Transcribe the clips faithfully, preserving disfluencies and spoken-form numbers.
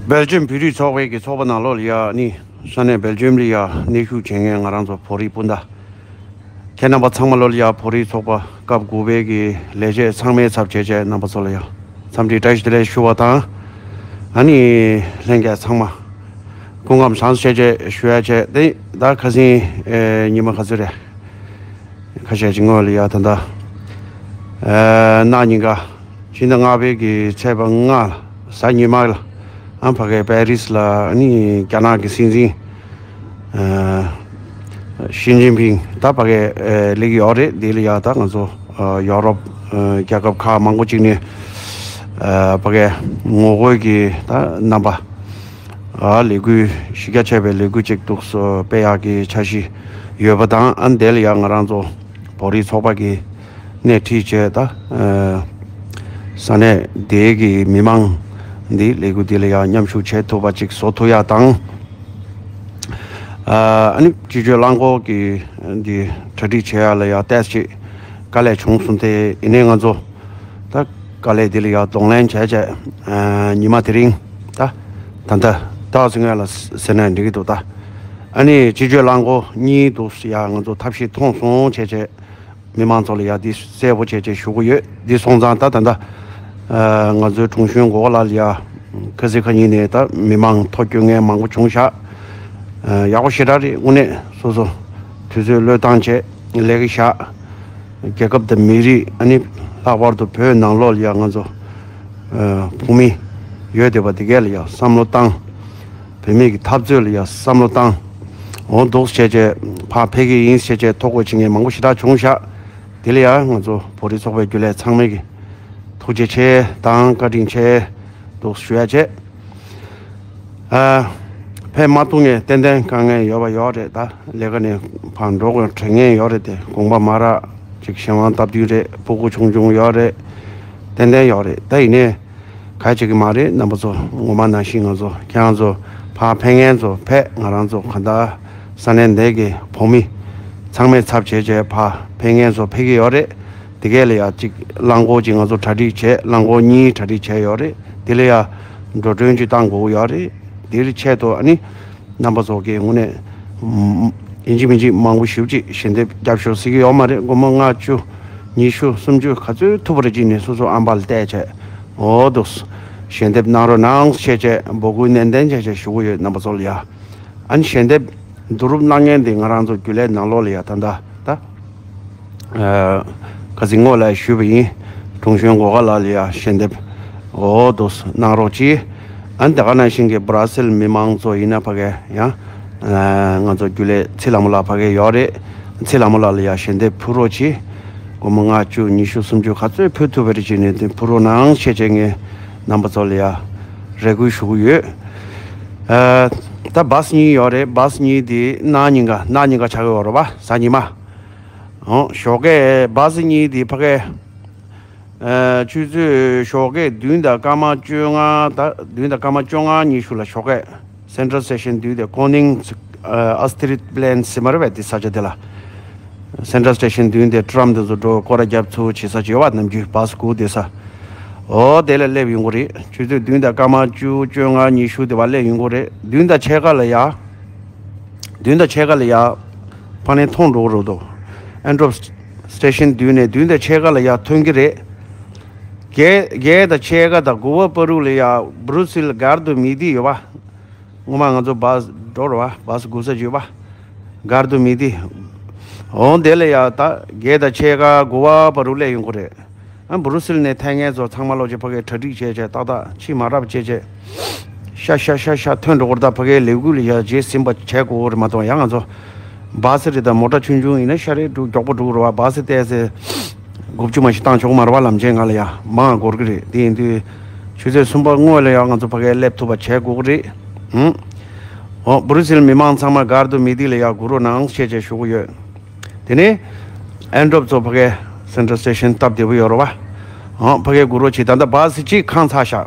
སྦེལ་ཇམ་བོད་རིགས་ཚོགས་པའི་གི་ཚོགས་པ་ནང་ལོགས་ལ་ཡ་ནི་ས་གནས་སྦེལ་ཇམ་ལ་ཡ་གནས་བཞུགས་བྱེད་མཁན་ང་རང་ཚོ་བོད་རིགས་སྤུན་ཟླ། ཁྱེད་རྣམ་པ་ཚང་མ་ལོ་ལ་ཡ་བོད་རིགས་ཚོགས་པ་སྐབས་དགུ་པའི་གི་ལས་བྱེད་ཚང་མའི་ཚབ་བྱས་བྱས་རྣམ་པ་ཚོ་ལ་ཡ་འཚམས་འདྲི་བཀྲ་ཤིས་བདེ་ལེགས་ཞུ་བ་དང་། ཨ་ནི་ལྷན་རྒྱས་ཚང་མ་སྐུ་ཁམས་བཟང་བྱས་བྱས་ཞུ་ཡ་བྱས་ཏེ་ད་ཁ་སང་ཉི་མ་ག་ཚོད་རེད། ཁ་ཤས་ཀྱི་སྔོན་ལ་ཡ་ད་ལྟ་གནངས་ཉིན་ཀ་ཕྱི་ཟླ་ལྔ་པའི་གི་ཚེས་པ་ལྔ་ལ་གཟའ་ཉི་མ་ལ་ཨ་ཕ་གའི་པེ་རིས་ལ་ནི་རྒྱ་ནག་གི་སྲིད་འཛིན་ཞི་ཅིན་ཕིང་ད་ཕ་གའི་སླེབས་ཀྱི་ཡོད་རེད། དེ་ལ་ཡ་ད་ང་ཚོ་ཡོ་རོབ་རྒྱལ་ཁབ་ཁག་མང་པོ་ཅིག་ནས་ཕ་གའི་ངོ་རྒོལ་གྱི་ད་རྣམ་པ། ཨ་ལས་འགུལ་གཞི་རྒྱ་ཆེ་བའི་ལས་འགུལ་ཅིག་འདུག་སེ་སྤེལ་ཡག་གི་འཆར་གཞི་ཡོད་པ་དང་། ཨ་འདི་ལ་ཡང་ང་རང་ཚོ་བོད་རིགས་ཚོགས་པ་གི་སྣེ་ཁྲིད་བྱས་ད་ས་གནས་དེའི་གི་མི་མང་འདི་ལས་འགུལ་འདི་ལ་ཡང་མཉམ་ཞུགས་བྱེད་ཐུབ་པ་ཅིག་བཟོ་ཐུབ་ཡག་དང་། ཨ་ནི་སྤྱི་སྤྱོད་རླངས་འཁོར་གི་འདི་གྲ་སྒྲིག་བྱེད་ཡག་ལ་ཡང་ཏོག་ཙམ་དཀའ་ལས་བྱུང་སོང་སྟེ། ཡིན་ནའི་ང་ཚོ་ད་དཀའ་ལས་འདི་ལ་ཡང་གདོང་ལེན་བྱས་བྱས་ཉི་མ་དེ་རིང་ད་ད་ལྟ་ད་ཟིང་ངེ་ལ་ཟེར་ན་འགྲིག་གི་འདུག་ད་ཨ་ནི་སྤྱི་སྤྱོད་རླངས་འཁོར་གཉིས་འདུག་ཡ། ང་ཚོ་ཐབས་ཤེས་མཐོང་སོང་བྱས་བྱས་མི་མང་ཚོ་ལ་ཡ་འདི་གསལ་པོ་བྱས་བྱས་ཞུ་གི་ཡོད། འདི་སོང་ཙང་ད་ད་ལྟ་ང་ཚོའི་དྲུང་གཞོན་གོ་ག་ལགས་ལ་ཡ་ཁ་སང་ཁ་ཉིན་ནས་ད་མི་མང་ཐོ་སྐྱོན་མཁན་མང་པོ་བྱུང་ཤག་ཡག་པོ་ཞེ་དྲག་རེད། དངོས་གནས་སོ་སོ་དུས་ཚོད་བློས་བཏང་བྱས་ལས་ཀ་བཞག་རྒྱལ་ཁབ་དང་མི་རིགས་ཨ་ནི་ལྷག་པར་དུ་བོད་ནང་ལོགས་ལ་ཡ་ང་ཚོ་བོད་མི་ཡོད་བསྡད་པ་དེ་གས་ལ་ཡ་བསམ་བློ་བཏང་། བོད་མི་གི་འཐབ་རྩོད་ལ་ཡ་བསམ་བློ་བཏང་། འོ་འདུག་བྱས་བྱས་ཕར་ཕེབས་ཀྱི་ཡིན་བྱས་བྱས་ཐོ་འགོད་བྱེད་མཁན་མང་པོ་ཞེ་དྲག་བྱུང་ཤག་དེ་ལ་ཡ་ང་ཚོ་བོད་རིགས་ཚོགས་པའི་རྒྱུན་ལས་ཚང་མས་ཀྱི་ཐུགས་རྗེ་ཆེ་དང་བཀའ་དྲིན་ཆེ་འདུག་ཞུ་ཡ་བྱས། ཨ། ཕན་མ་ཐོགས་ངས་ཏན་ཏན་དཀའ་ངལ་ཡོད་པ་ཡོད་རེད། ད་ལས་ཀ་ནས་ཕར་འགྲོ་དགོས་དྲན་ངེས་ཡོད་རེད་དེ། དགོངས་པ་མ་རག་ཅིག་གཞན་དབང་སྟབས་བདེ་རེད། ཕྲུ་གུ་ཆུང་ཆུང་ཡོད་རེད། ཏན་ཏན་ཡོད་རེད། ད་ཡིན་ནའི་ག་ཅིག་གི་མ་རེད། རྣམ་པ་ཚོ་ངོ་མ་ནང་བཞིན་ང་ཚོ་ཁྱེད་རང་ཚོ་ཕར་ཕེབས་མཁན་ཚོ་ཕེབས། ང་རང་ཚོ་ག་འདྲ་ས་གནས་འདི་གི་བོད་མི་ཚང་མས་ཚབ་བྱས་བྱས་ཕར་ཕེབས་མཁན་ཚོ་ཕེབས་ཀྱི་ཡོད་རེད། དེ་གས་ལ་ཡ་གཅིག་རླངས་འཁོར་གཅིག་ང་ཚོ་གྲ་སྒྲིག་བྱས། རླངས་འཁོར་གཉིས་གྲ་སྒྲིག་བྱས་ཡོད་རེད། དེ་ལ་ཡ་འགྲོ་གྲོན་གཅིག་བཏང་དགོས་ཡོད་རེད། དེའི་ཆེད་དུ་ཨ་ནི་རྣམ་པ་ཚོ་གིས་དངོས་གནས་ཡིན་གཅིག་མིན་གཅིག་མང་པོ་ཞེ་པོ་ཅིག་ཞལ་འདེབས་རྒྱབ་ཤོག་ཟེར་གྱི་ཡོད་མ་རེད། སྒོར་མོ་ལྔ་བཅུ་ཉི་ཤུ་སུམ་ཅུ་ག་ཚོད་ཐུབ་པ་རེད་ཅིག་ནས་སོ་སོ་ཨམ་པ་ལ་བལྟས་བྱས་འོ་འདུག་ཞལ་འདེབས་གནང་རོགས་གནང་བྱས་བྱས་འབོད་སྐུལ་ནན་ཏན་བྱས་བྱས་ཞུ་གི་ཡོད། རྣམ་པ་ཚོ་ལ་ཡ། ཨ་ནི་ཞལ་འདེབས་བསྡུ་རུབ་གནང་མཁན་དེ་ང་རང་ཚོ་རྒྱུན་ལས་ནང་ལོགས་ལ་ཡ་ད་ལྟ་ད་ཁ་སང་སྔོན་ལ་ཞུས་པ་ཡིན། དྲུང་གཞོན་གོ་ག་ལགས་ལ་ཡ་ཞལ་འདེབས་འོ་འདུག་གནང་རོགས་གྱིས། ཨ་ནི་དེ་ག་ནང་བཞིན་གྱི་སྦ་ར་སིལ་མི་མང་ཚོ་ཡིན་ན་ཕ་གི་ཡང་ང་ཚོ་རྒྱུན་ལས་ཚེ་ལྷ་མོ་ལགས་ཕ་གི་ཡོད་རེད། ཚེ་ལྷ་མོ་ལགས་ལ་ཡ་ཞལ་འདེབས་ཕུལ་རོགས་གྱིས། སྒོར་མོ་ལྔ་བཅུ་ཉི་ཤུ་སུམ་ཅུ་ག་ཚོད་ཕུལ་ཐུབ་པ་རེད་ཅིག་ནས་དེ་ཕུལ་རོགས་གནང་བྱས་བྱས་ངས་རྣམ་པ་ཚོ་ལ་ཡ་རེ་སྐུལ་ཞུ་གི་ཡོད། ཨ། ད་བཱ་སི་གཉིས་ཡོད་རེད། བཱ་སི་གཉིས་དེ་གནངས་ཉིན་ཀ་གནངས་ཉིན་ཀ་ཆགས་ཀྱི་ཡོད་རེད་པ། གཟའ་ཉི་མ། ཨོ་ཞོགས་ཀས་བཱ་སི་གཉིས་དེ་ཕ་གི་ཨ་ཆུ་ཚོད་ཞོགས་ཀས་བདུན་དང་སྐར་མ་བཅོ་ལྔ། ད་བདུན་དང་སྐར་མ་བཅོ་ལྔ་ཉི་ཤུ་ལ་ཞོགས་ཀས་Central Station མདུན་དེ་ཀོ་ནིང་ཨ་Astrid Plains ཟེར་མ་རེད་པས། དེ་ས་ཆ་དེ་ལ་Central Station མདུན་དེ་ཊམ་དེ་ཚོ་འགྲོ་སྐོར་ར་རྒྱབ་ཚུར་བྱེད་ས་ཅིག་ཡོད་པ། ནམ་རྒྱུན་བཱ་སི་སྒུག་བསྡད་ས། འོ་དེ་ལ་སླེབས་ཡོང་གི་རེད། ཆུ་ཚོད་བདུན་དང་སྐར་མ་བཅུ་བཅོ་ལྔ་ཉི་ཤུ་དེ་བར་སླེབས་ཡོང་གི་རེད། བདུན་དང་ཕྱེད་ཀ་ལ་ཡ། བདུན་དང་ཕྱེད་ཀ་ལ་ཡ། ཕ་ནས་ཐོན་འགྲོ་གི་རེད་དོ། Androp Station མདུན་ནས་བདུན་དང་ཕྱེད་ཀ་ལ་ཡ་ཐོན་གྱི་རེད། བརྒྱད་བརྒྱད་དང་ཕྱེད་ཀ་དང་དགུ་པ་བར་དུ་ལ་ཡ་Brussels Gare du Midi ཡོད་པ། སྔོན་མ་ང་ཚོ་བཱ་སི་འགྲོ་རེད་པ། བཱ་སི་སྒུག་ས་ཅིག་ཡོད་པ། Gare du Midi འོ་དེ་ལ་ཡ་ད་བརྒྱད་དང་ཕྱེད་ཀ་དགུ་པ་བར་དུ་སླེབས་ཡོང་གི་རེད། ཨ་Brussels ནས་ཐོན་མཁན་ཚོ་ཚང་མ་ལོག་ཅིག་ཕ་གིར་གྲ་སྒྲིག་བྱས་བྱས་ཏག་ཏག་ཕྱི་མ་རབས་བྱས་བྱས། ཤ་ཤ་ཤ་ཤ་ཐོན་འགྲོ་གི་རེད། ད་ཕ་གིའི་ལས་འགུལ་ལ་ཡ་རྗེས་ཟིན་པ་བྱས་དགོས་རེད་མ་གཏོགས། ཡང་ང་ཚོ་བཱ་སི་རེད་དང་མོ་ཊ་ཆུང་ཆུང་ཡིན་ན་ཤ་རེད་འགྲོ་མགྱོགས་པོ་འགྲོ་གི་རེད་པ། བཱ་སི་བལྟས་ཚེ་དགུ་བཅུ་མ་ཞིག་བཏང་ཆོག་གི་མ་རེད་པ། ལམ་ཆེན་སྒང་ལ་ཡ་མང་འགོར་གི་རེད། དེ་ཡིན་དུས་ཆུ་ཚོད་གསུམ་པ་སྔོན་ལ་ཡ་ང་ཚོ་ཕ་གིར་སླེབས་ཐུབ་པ་བྱས་དགོས་གི་རེད། ཧུམ། འོ་Brussels མི་མང་ཚང་མ་Gare du Midi ལ་ཡ་སྒུག་རོགས་གནང་ཞེས་བྱས་ཞུ་གི་ཡོད། དེ་ནས་Androp ཚོ་ཕ་གིའི་Central Station སྟབས་བདེ་པོ་ཡོད་རེད་པ། ཨང་ཕ་གིར་སྒུག་རོགས་བྱེད། ད་ལྟ་བཱ་སི་གཅིག་ཁེངས་ཚར་ཤག་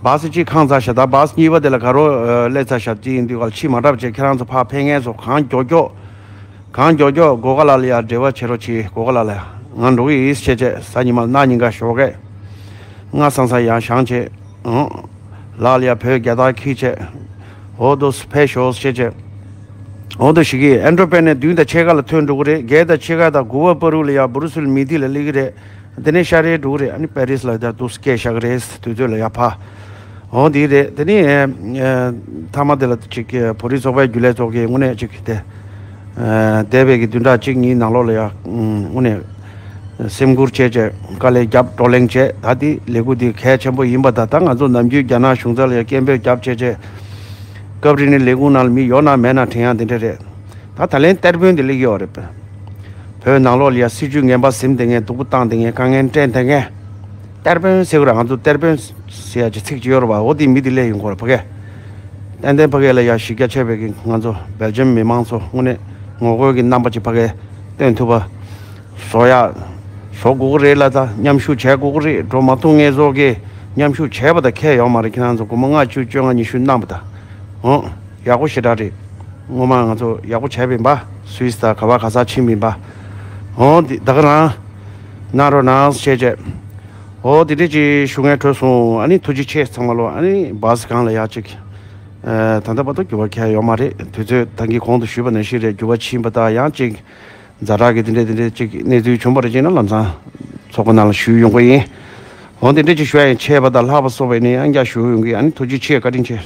བཱ་སི་གཅིག་ཁེངས་ཚར་ཤག་ད་བཱ་སི་གཉིས་པ་དེ་ལ་ག་རེ་སླེབས་ཚར་ཤག་ཅིག་ཡིན་དུས་ག་ལ་ཕྱི་མ་འགྲོ་བྱས། ཁྱེད་རང་ཚོ་ཕར་ཕེབས་མཁན་ཚོ་གང་མགྱོགས་མགྱོགས་གང་མགྱོགས་མགྱོགས་གོ་ག་ལགས་ལ་ཡ་འབྲེལ་བ་བྱེད་རོགས་བྱེད། གོ་ག་ལགས་ལ་ཡ་ང་འགྲོ་གི་ཡིན་ཞེས་བྱས་གཟའ་ཉི་མ་གནངས་ཉིན་ཀ་ཞོགས་ཀས་སྔ་སང་སང་ཡང་བཞེངས་བྱས། ཨང་ ལགས་ལ་ཡ་བོད་རྒྱལ་དར་འཁྱེར་བྱས། འོ་དོ་ཕེབས་ཤོག་ཟེར་བྱས། འོ་དོ་ཞིག་གིས་ཨན་ཏྲོ་པེ་ནས་བདུན་དང་ཕྱེད་ཀ་ལ་ཐོན་འགྲོ་གི་རེད། བརྒྱད་དང་ཕྱེད་ཀ་དང་དགུ་པ་བར་དུ་ལ་ཡ་བུ་རུ་སུལ་མི་དི་ལ་སླེབས་ཀྱི་རེད། དེ་ནས་ཤར་རེ་འགྲོ་གི་རེད། ཨ་ནི་པེ་རིས་ལ་ད་དུ་སྐད་བཞག་གི་རེད། དུས་ཚོད་ལ་ཡ་ཕ། འོ་འདི་རེད། དེ་ནས་ཨ་མཐའ་མ་དེ་ལ་ཅིག་བོད་རིགས་ཚོགས་པའི་རྒྱུན་ལས་ཚོགས་ཀྱི་དངོས་གནས་ཅིག་དེ། ཨ་འདས་པའི་གི་བདུན་ཕྲག་གཅིག་གཉིས་ནང་ལོགས་ལ་ཡ་དངོས་གནས། སེམས་ཁུར་བྱས་བྱས་དཀའ་ལས་བརྒྱབ་བགྲོ་གླེང་བྱས། ད་འདི་ལས་འགུལ་འདི་གལ་ཆེན་པོ་ཡིན་པ་དང་། ད་ང་ཚོ་ནམ་རྒྱུན་རྒྱ་ནག་གཞུང་རྩ་ལ་ཡ་སྐད་འབོད་བརྒྱབ་བྱས་བྱས། སྐབས་རེ་ནི་ལས་ཁུངས་ནང་ལ་མི་ཡོད་ན་མེད་ན་དྲན་ཡག་འདི་འདྲ་རེད། ད་ད་ལན་གཏེར་དཔོན་འདི་སླེབས་ཡོད་རེད་པས། བོད་ནང་ལོགས་ལ་ཡ་སྲིད་ཇུས་ངན་པ་ཟིན་བསྡད་མཁན། སྡུག་པོ་བཏང་བསྡད་མཁན། དཀའ་ངལ་སྤྲད་བསྡད་མཁན། གཏེར་དཔོན་ཟེར་གི་རེད། ང་ཚོ་གཏེར་དཔོན་ཟེར་ཡ་ཅིག་ཚིག་ཅིག་ཡོད་རེད་པ། འོ་དེ་མི་དེ་སླེབས་ཡོང་གི་རེད་ཕ་གི། ཏན་ཏན་ཕ་གི་ལ་ཡ་གཞི་རྒྱ་ཆེ་བའི་གི་ང་ཚོ་སྦེལ་ཇམ་མི་མང་ཚོ་དངོས་གནས་ངོ་རྒོལ་གྱི་རྣམ་པ་ཅིག་ཕ་གི་སྟོན་ཐུབ་པ་བཟོ་ཡ། བཟོ་དགོས་ཀྱི་རེད་ལ། ད་མཉམ་ཞུགས་བྱས་དགོས་ཀྱི་རེད། འགྲོ་མ་ཐུབ་མཁན་ཚོ་གིས་མཉམ་ཞུགས་བྱས་པ་དང་ཁྱད་ཡོད་མ་རེད། ཁྱེད་རང་ཚོ་སྒོར་མོ་ལྔ་བཅུ་བཅོ་ལྔ་ཉི་ཤུ་གནང་པ་དང་། འོ་ཡག་པོ་ཞེ་དྲག་རེད། སྔོན་མ་ང་ཚོ་ཡག་པོ་བྱས་པ་ཡིན་པ། སུད་སི་དང་ག་བ་ག་ས་ཕྱིན་པ་ཡིན་པ། འོ་འདི་ད་ག་རང་གནང་རོགས་གནང་བྱས་བྱས། འོ་དེ་འདྲས་ཅིག་ཞུ་མཁན་འཕྲོད་སོང་། ཨ་ནི་ཐུགས་རྗེ་ཆེ་ཚང་མ་ལོ། ཨ་ནི་བཱ་སི་སྒང་ལ་ཡ་ཅིག་ཨ་ད་ལྟ་བར་དུ་འགྱུར་བ་གང་ཡང་ཡོད་མ་རེད། དུས་ཚོད་ད་གིན་གོང་དུ་ཞུས་པ་ནང་བཞིན་རེད། འགྱུར་བ་ཕྱིན་པ་དང་ཡང་ཅིག་ཛ་དྲག་གི་དེ་འདྲས་དེ་འདྲས་ཅིག་གནས་ཚུལ་བྱུང་བ་རེད་ཅེ་ན་ལམ་སང་ཚོགས་པ་ནང་ལ་ཞུས་ཡོང་གི་ཡིན། འོ་དེ་འདྲས་ཅིག་ཞུ་ཡ་ཡིན། ཆད་པ་དང་ལྷག་པ་སོགས་པའི་ནི་ཡང་བསྐྱར་ཞུ་ཡོང་གི་ཡིན། ཨ་ནི་ཐུགས་རྗེ་ཆེ། བཀའ་དྲིན་ཆེ།